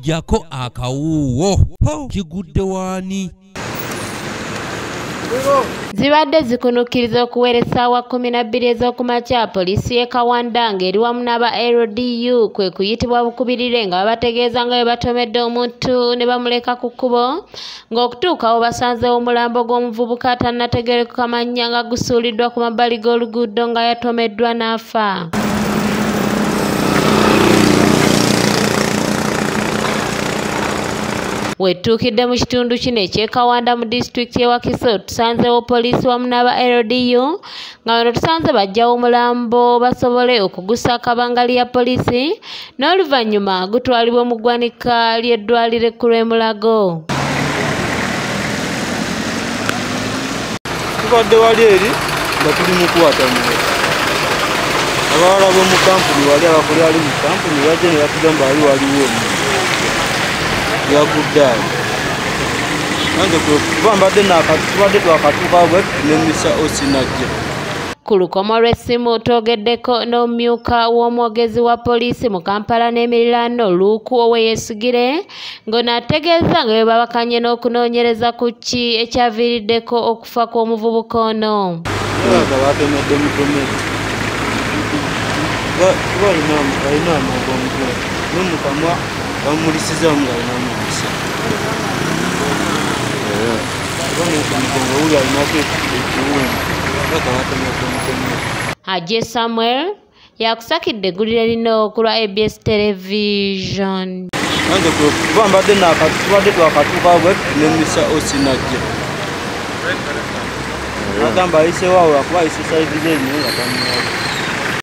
Jako akawuwo kigudde waani. Zibadde zikunukkiriza okuwera essaawa 12 ez'okumakya, poliisi y'e Kawanda ng'eri wamu n'aba LDU kwe kuyitibwa bukubirire nga babategeeza nga bwe batomedde omuntu ne bamuleka ku kkubo, ng'okutuukawo basanzeewo omulambo gw'omuvubuka atannategeerekeka mannya nga gusuuliddwa ku mabbali g'oluguudo nga yatomeddwa n'afa. Wetuukidde mu kitundu kino eky'e Kawanda mu disitulikiti y'e Wakiso, tusanzeewo poliisi wamu n'aba LDU nga bano tusanze baggyawo omulambo basobole okugusa kabangali ya poliisi n'oluvannyuma gutwalibwe mu ggwanika ly'eddwaliro ekkulu e Mulago. Tubadde wali eri nga tuli mu kukwata muliro. Abawala b'omu kampuni wali abakola ali mu kampuni bajja ne batugamba wali waliwo omuntu yagudde awo. Nange kuba mbadde tubadde twakatuuka bwe ne Mr. Osi n'ajja. Ku lukomo lw'essimu twogeddeko n'omumyuka w'omwogezi wa poliisi mu Kampala n'emiriraano Luuku Oweyesigire ng'ono ategeeza nga bwe babakanye n'okunoonyereza ku ki ekyaviiriddeko okufa kw'omuvubuka ono. Nga batomedde mutomere. Kuba alina amagwa omutwe ne mu kamwa bamulisizaamu ng'alina amagisa. Kuba ne ku mugongo wuli alinako ekiwundu. Haji Samuel yakusakidde eggulire lino ku lwa ABS Television. Nange kuba mbadde tubadde twakatuuka bwe ne Mr. Osi n'ajja. Agamba ayiseewo awo lwakuba ayise sayizi ze naye nga tamulaba.